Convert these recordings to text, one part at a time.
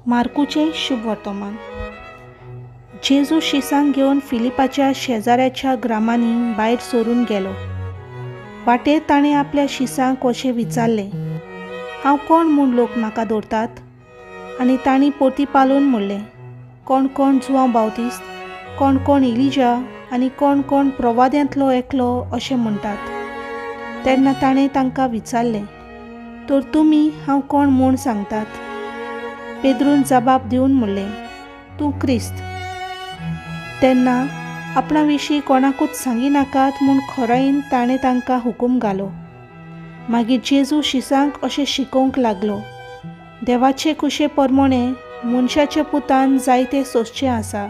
मार्कूचें शुभवर्तमान. जेजू शिसांक घेवन फिलिपाच्या शेजाऱ्याच्या ग्रामांनी भायर सरून गेलो. वाटेर ताणें आपल्या शिसांक अशें विचारलें, हांव कोण म्हूण लोक म्हाका दवरतात? आनी तांणी परतीपालून म्हणलें, कोण कोण जुआंव बावतिस्त, कोण कोण इलिजा आनी कोण कोण प्रवाद्यांतलो एकलो अशें म्हणटात. तेन्ना ताणें तांकां विचारलें, तर तुमी हांव कोण म्हूण सांगतात? पेद्रून जबाब दिवन म्हणलें, तूं क्रिस्त. तेन्ना आपणा विशीं कोणाकूच सांगिनाकात म्हूण खोरायेन ताणें तांकां हुकूम घालो. मागीर जेजू शिसांक अशें शिकोवंक लागलो, देवाचे कुशे परमणें मनशाच्या पुतान जायते सोंसचें आसा.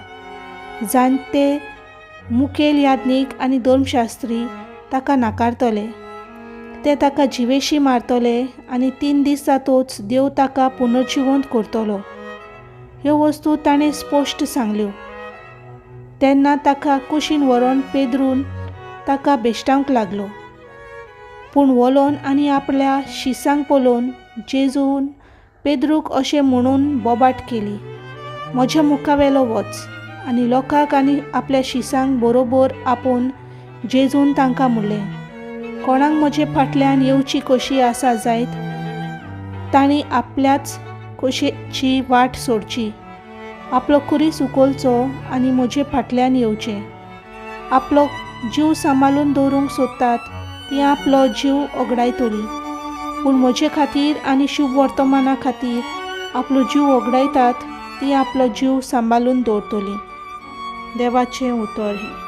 जाणते मुखेल याज्ञीक आनी धर्मशास्त्री ताका नाकारतले, ते ताका जिवेशी मारतले आनी 3 दीस जातोच देव ताका पुनर्जिवंत करतलो. ह्यो वस्तू ताणें स्पश्ट सांगल्यो. तेन्ना ताका कुशीन व्हरोन पेद्रून ताका भेश्टावंक लागलो. पूण वलोन आनी आपल्या शिसांक पळोवन जेजून पेद्रूक अशें म्हणून बोबाट केली, म्हज्या मुखावेलो वच. आनी लोकांक आनी आपल्या शिसांक बरोबर आपोवन जेजून तांकां म्हणलें, कोणाक म्हजे फाटल्यान येवची कशी आसा जायत तांणी आपल्याच कशेची वाट सोडची, आपलो खुरीस उखलचो आनी म्हजे फाटल्यान येवचें. आपलो जीव सांबाळून दवरूंक सोदतात ती आपलो जीव ओगडायतली, पूण म्हजे खातीर आनी शुभ वर्तमाना खातीर आपलो जीव ओगडायतात ती आपलो जीव सांबाळून दवरतली. देवाचें उतर हें.